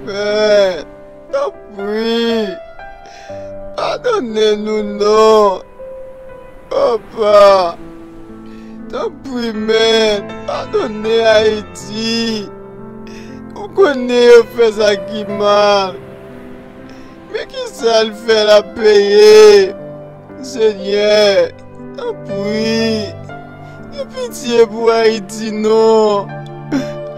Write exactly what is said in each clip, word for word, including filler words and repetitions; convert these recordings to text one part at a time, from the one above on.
Men, tanpri, padone nou non. Papa, tanpri, men, padone Ayiti. Ou konnen yo fè sa ki mal. Men kisa l fè l ap peye? Senyè, tanpri, gen pitye pou Ayiti non.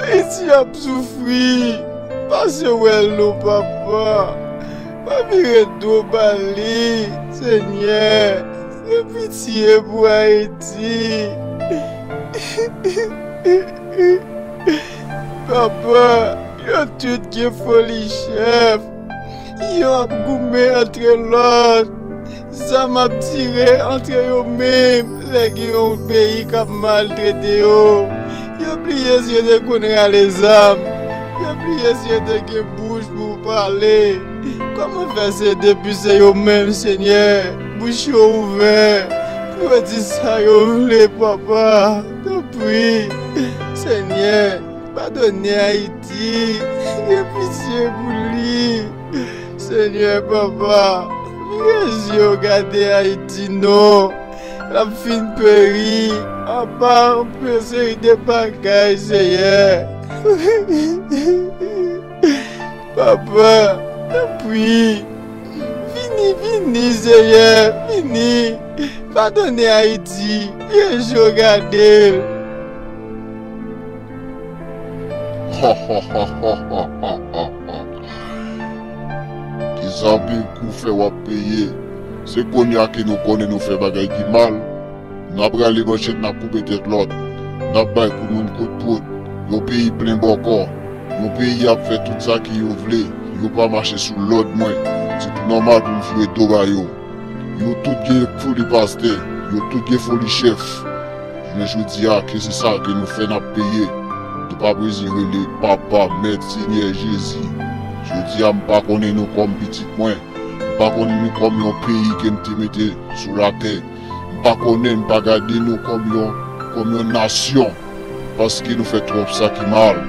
Ayiti ap soufri. Pase wè l non, Papa. Pa vire do ba li, Senyè. Gen pitye pou Ayiti. Papa, yo tout gen foli chèf. Yo ap goumen antre lòt. Zam ap tire antre yo menm lè gen yon peyi k ap maltrete yo. Yo bliye si yo te konn rale zam. Yo bliye si yo te gen bouch pou pale. Kòman fè se depi se yo menm, Senyè, bouch yo ouvè pou yo di sa yo vle, Papa? Tanpri, Senyè, padone Ayiti. Gen pitye pou li. Senyè, Papa, vire zye w gade Ayiti non. L ap fin peri anba yon seri de bagay, Senyè. Papa, tanpri, vini, vini, Senyè, vini. Padone Ayiti, vire zye w gade l. Ki zanbi kou fè w ap peye? Se kounye a ke nou konnen nou fè bagay ki mal, n ap rale manchèt, n ap koupe tèt lòt, n ap bay kou moun kout poud. Yon peyi plen bòkò, yon peyi ap fè tout sa ke yo vle, yo pa mache sou lòd mwen. Se tou nòmal pou m vire do ba yo. Yo tout gen foli pastè, yo tout gen foli chèf. Jounen jodi a, ke se sa ke nou fè n ap peye. Nou pa bezwen rele Papa, Mèt, Senyè Jezi. Jodi a, m pa konnen nou kòm pitit mwen. M pa konnen nou kòm yon peyi ke m te mete sou latè. M pa konnen, m pa gade nou kòm yon, kòm yon nasyon. Paske nou fè twòp sa ki mal.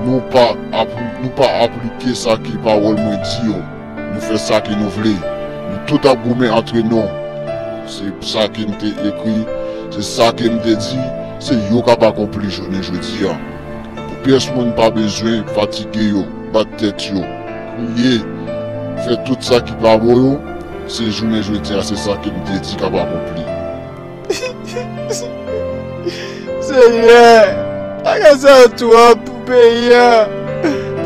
Nou pa apli-, nou pa aplike sa ke pawòl mwen di yo. Nou fè sa ke nou vle. Nou tout ap goumen antre nou. Se sa ke m te ekri, se sa ke m te di, se yo k ap akonpli jounen jodi a. Pou pyès moun pa bezwen fatige yo, bat tèt yo, kriye, fè tout sa ki pa bon yo, se jounen jodi a, se sa ke m te di k ap akonpli. Senyè, bagay sa yo twòp pou peyi a.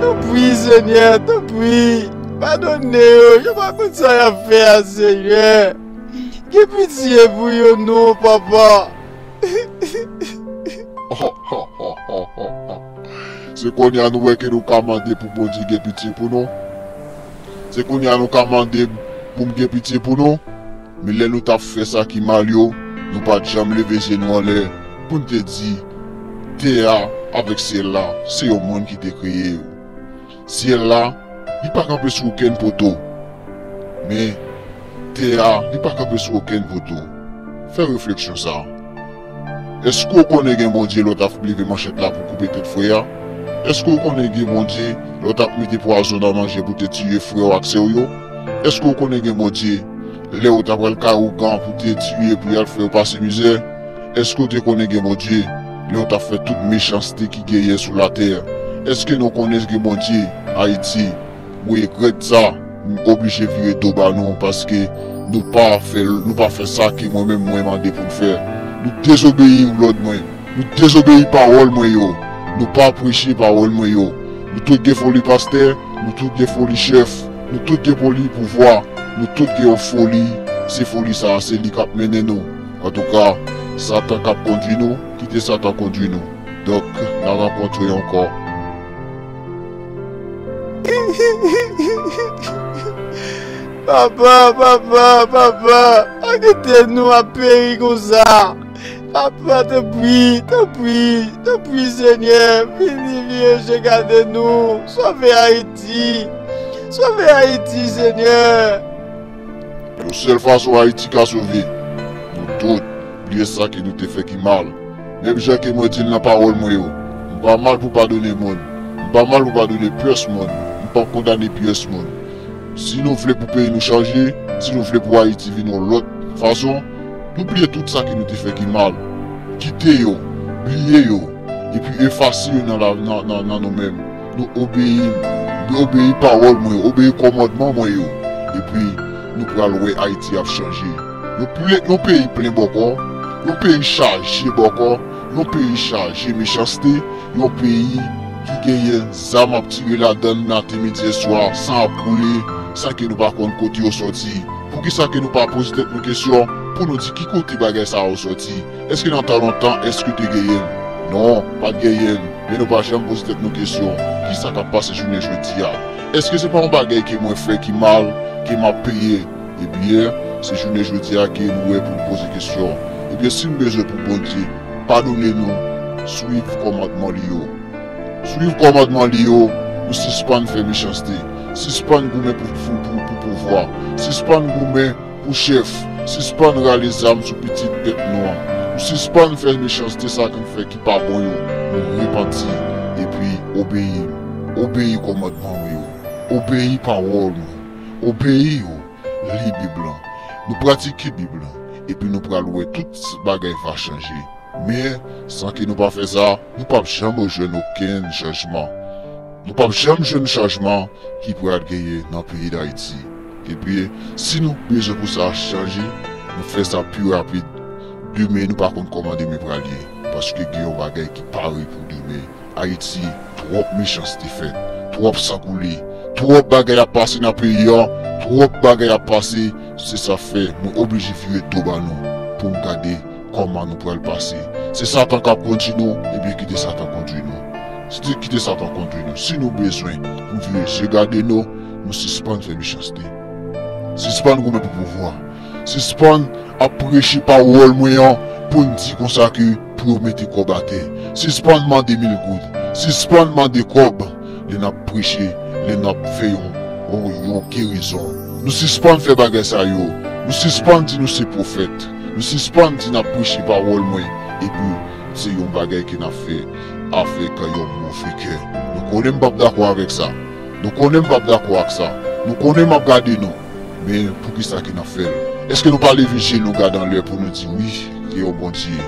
Tanpri, Senyè, tanpri, padone yo. Yo pa konn sa y ap fè a, Senyè. Gen pitye pou yo non, Papa. Se kounye a nou wè ke nou ka mande pou Bondye gen pitye pou nou. Se kounye a nou ka mande pou m gen pitye pou nou. Men lè nou t ap fè sa ki mal yo, nou pa t janm leve je nou anlè pou n te di, tè a avèk syèl la, se yon moun ki te kreye yo. Syèl la, li pa kanpe sou okenn poto. Men, tè a, li pa kanpe sou okenn poto. Fè refleksyon sa a. Èske w konnen gen Bondye lè w t ap leve manchèt la pou koupe tèt frè a? Èske w konnen gen Bondye lè w t ap mete pwazon nan manje pou te tiye frè w ak sè w yo? Èske w konnen gen Bondye lè w t ap pral kay ougan pou te tiye, pou y al fè w pase mizè? Èske w te konnen gen Bondye lè w t ap fè tout mechanste ki genyen sou latè? Èske nou konnen gen Bondye, Ayiti? Mwen regrèt sa, m oblije vire do ba nou paske nou pa fè, nou pa fè sa ke mwen menm mwen mande pou n fè. Nou dezobeyi lòd mwen, nou dezobeyi pawòl mwen yo, nou pa preche pawòl mwen yo. Nou tout gen foli pastè, nou tout gen foli chèf, nou tout gen foli pouvwa, nou tout gen yon foli. Se foli sa a, se li k ap mennen nou. Antouka, Satan k ap kondui nou, kite Satan kondui nou. Donk, n a rankontre ankò. Papa, papa, papa, pa kite nou ap peri konsa. Papa, tanpri, tanpri, tanpri, Senyè, vini, vini, vire je gade nou. Sove Ayiti. Sove Ayiti, Senyè. Yon sèl fason Ayiti ka sove. Bliye sa ke nou te fè ki mal. Menm jan ke mwen di l nan pawòl mwen yo, m pa mal pou padone moun. M pa mal pou padone pyès moun. M p ap kondane pyès moun. Si nou vle pou peyi nou chanje, si nou vle pou Ayiti vin yon lòt fason, nou bliye tout sa ke nou te fè ki mal. Kite yo, bliye yo, epi efase yo nan, la, nan, nan, nan nou menm. Nou obeyi, nou obeyi pawòl mwen yo, obeyi kòmandman mwen yo. Epi, nou pral wè Ayiti ap chanje. Yon, ple, yon peyi plen bòkò, yon peyi chaje bòkò, yon peyi chaje mechanste, yon peyi ki genyen zam ap tire ladan l maten, midi e swa, san ap koule, san ke nou pa konn kote yo sòti. Poukisa ke nou pa poze tèt nou kesyon pou nou di ki kote bagay sa yo sòti? Èske nan tan lontan, èske te genyen l? Non, pa t genyen l. Men nou pa janm poze tèt nou kesyon, kisa k ap pase jounen jodi a? Èske se pa yon bagay ke mwen fè ki mal, ke m ap peye? Ebyen, se jounen jodi a ke nou wè pou n poze kesyon. Ebyen, si n bezwen pou Bondye padone nou, swiv kòmandman li yo. Swiv kòmandman li yo, nou sispann fè mechanste, sispann goumen pou, pou, pou, pou pouvwa, sispann goumen pou chèf, sispann rale zam sou pitit pèp nou an. Nou sispann fè mechanste sa ke n fè ki pa bon yo. Nou repanti, epi obeyi m. Obeyi kòmandman mwen yo. Obeyi pawòl mwen. Obeyi yo. Li Bib lan. Nou pratike Bib lan. Epi nou pral wè tout bagay va chanje. Men, san ke nou pa fè sa, nou p ap janm jwenn okenn chanjman. Nou p ap janm jwenn chanjman ki pral genyen nan peyi Dayiti. Epi, si nou bezwen pou sa chanje, nou fè sa pi rapid. Demen, nou pa konn kòman demen pral ye. Paske gen yon bagay ki pare pou demen. Ayiti, twòp mechanste fèt, twòp san koule, twòp bagay ap pase nan peyi a, twòp bagay ap pase, se sa fè mwen oblije vire do ba nou pou m gade kòman nou pral pase. Se Satan k ap kondui nou, ebyen kite Satan kondui nou. Kite, kite Satan kondui nou. Si nou bezwen pou vire je gade nou, nou sispann fè mechanste. Sispann goumen pou pouvwa. Sispann ap preche pawòl mwen an pou n di konsa ke pou yo mete kòb atè. Sispann mande mil goud. Sispann mande kòb lè n ap preche, lè n ap fè yon, yon, yon gerizon. Nou sispann fè bagay sa yo. Nou sispann di nou se pwofèt. Nou sispann di n ap preche pawòl mwen. Epi, se yon bagay ke n ap fè avèk yon move kè. Nou konnen m p ap dakò avèk sa. Nou konnen m p ap dakò ak sa. Nou konnen m ap gade nou. Men poukisa ke n ap fè l? Èske nou pa leve je nou gade anlè pou nou di wi, gen yon Bondye?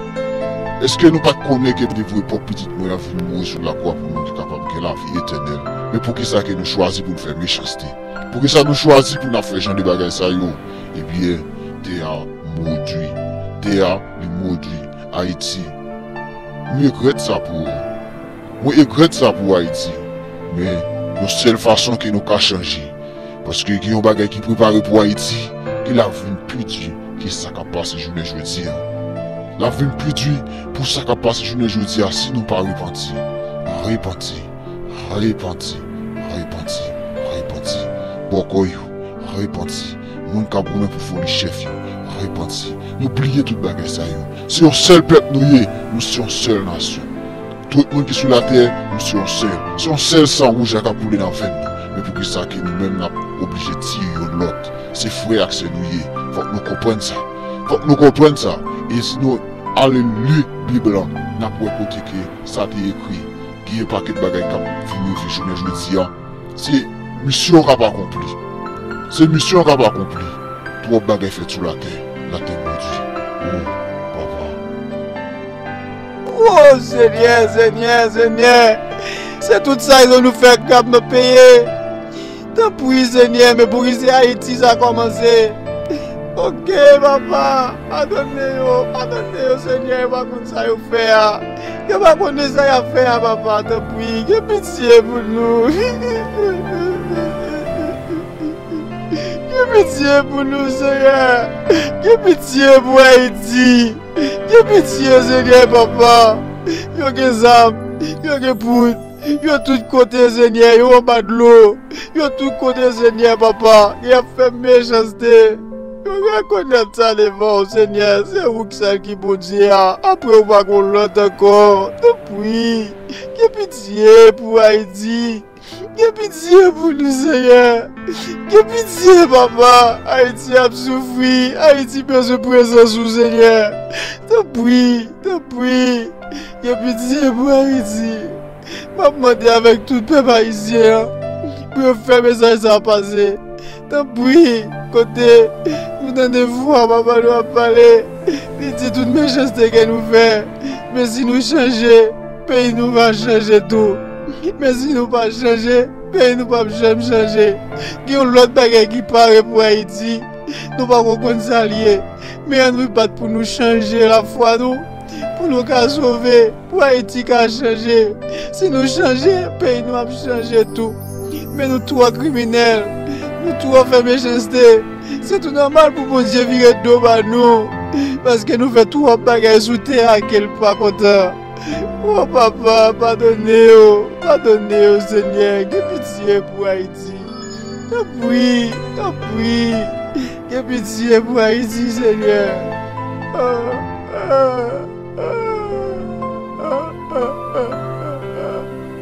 Èske nou pa t konnen ke te vre pwòp pitit mwen an vin mouri sou lakwa pou nou te kapab gen lavi etènèl? Men poukisa ke nou chwazi pou n fè mechanste? Poukisa nou chwazi pou n ap fè jan de bagay sa yo? Ebyen, tè a modui. Tè a, li modui. Ayiti, m regrèt sa pou ou. Mwen regrèt sa pou Ayiti. Men, yon sèl fason ke nou ka chanje. Paske gen yon bagay ki prepare pou Ayiti, ke l ap vin pi di ke sa k ap pase jounen jodi a. L ap vin pi di pou sa k ap pase jounen jodi a si nou pa repanti. Repanti, repanti, repanti, repanti. Bòkò yo, repanti. Moun k ap goumen pou foli chèf yo, repanti. Nou bliye tout bagay sa yo. Se yon sèl pèp nou ye, nou se yon sèl nasyon. Tout moun ki sou latè, nou se yon sèl. Se yon sèl san wouj la k ap koule nan venn nou. Men poukisa ke nou menm n ap oblije tiye youn lòt? Se frè ak sè nou ye. Fòk nou konprann sa. Fòk nou konprann sa. E si nou ale li Bib lan, n ap wè kote ke sa te ekri. Gen yon pakèt bagay k ap vin rive jounen jodi a. Se misyon k ap akonpli. Se misyon k ap akonpli. Twòp bagay fèt sou latè. Latè modui. O, papa. O, Senyè, Senyè, Senyè. Se tout sa yo nou fè k ap nou peye. Tanpri, Senyè, men pou ki se Ayiti sa kòmanse. Oke, papa. Padone yo, padone yo, Senyè, yo pa konn sa yo fè a. Yo pa konnen sa y ap fè a, papa, tanpri, gen pitye pou nou. Gen pitye pou nou, Senyè. Gen pitye pou Ayiti. Gen pitye, Senyè, papa. Yo gen zam, yo gen poud, yo tout kote, Senyè, yo anba dlo. Yo tout kote, Senyè, papa, y ap fè mechanste. Yo rekonèt sa devan w, Senyè, se ou k sèl ki Bondye a. Apre ou pa gon lòt ankò. Tanpri, gen pitye pou Ayiti. Gen pitye pou nou, Senyè. Gen pitye, papa. Ayiti ap soufri. Ayiti bezwen prezans ou, Senyè. Tanpri, tanpri. Gen pitye pou Ayiti. M ap mande avèk tout pèp ayisyen an pou yo fè mesaj sa a pase. Tanpri, kote nou tande vwa papa nou ap pale, li di tout mechanste ke nou fè. Men si nou chanje, peyi nou va chanje tou. Men si nou pa chanje, peyi nou p ap janm chanje. Gen yon lòt bagay ki pare pou Ayiti. Nou pa ko konn sa l ye. Men ann nou bat pou nou chanje lafwa nou, pou nou ka sove, pou Ayiti ka chanje. Si nou chanje, peyi nou ap chanje tou. Men nou twò kriminèl, nou twò fè mechanste. Se tou nòmal pou Bondye vire do ba nou, paske nou fè twòp bagay sou tè a ke l pa kontan. O papa, padone yo, padone yo, Senyè, gen pitye pou Ayiti. Tanpri, tanpri, gen pitye pou Ayiti, Senyè. Ah, ah, ah, ah, ah, ah,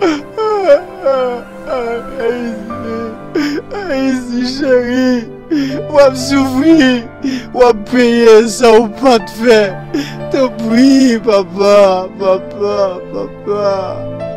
ah, ah, ah, Ayiti, Ayiti cheri, w ap soufri, w ap peye sa w pa t fè. Tanpri, papa, papa, papa.